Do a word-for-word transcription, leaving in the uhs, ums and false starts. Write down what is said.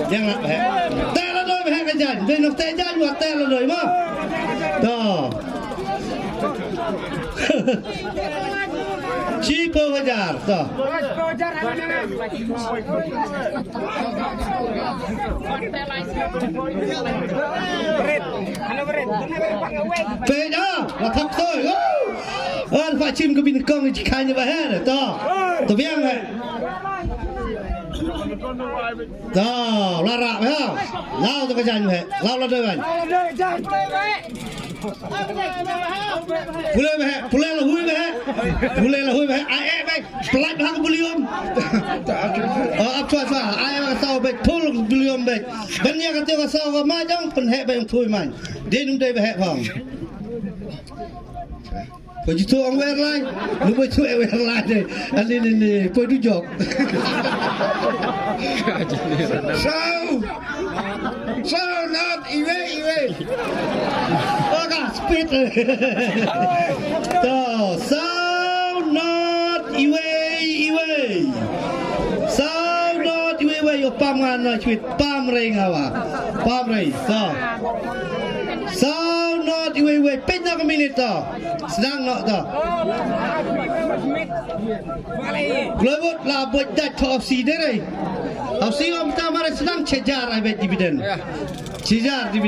Jangan, eh. Tela doi bhek ka jan. Bin nok te jan wa tela doi ma. To. Shiphew hajar. To. Peit ah, la thok soi. Oh. An fa chim ka bin kong ji khan ba he to. To biang he. To la ra he. Lao to ka jan he. Lao la doi ban. Pule ba he, pule la hui ba he. Pule la hui ba he. Ai eh ba. Plat ha ka volume. Oh, ap chwa chwa. Ai ba ka saw ba. Pul volume ba. Ban ya ka te ka saw ka ma jong pun he ba yang pui man. Dei num dei ba he phong. Poi jitu ang wer lai. Lu poi tu wer lai dei. Ani ni ni poi du jok. Saw. Saw not iwe iwe. Oka speed. To saw not iwe iwe. Saw not iwe iwe yo pam ngan na chwit pam rei ngawa. Pam rei. Saw. Saw not iwe iwe. Peit na ka minit to. Sdang noh to. Globot la bot dat to of si dere. Of si om ta mare sdang chejar ai bet dividend. Chejar dividend.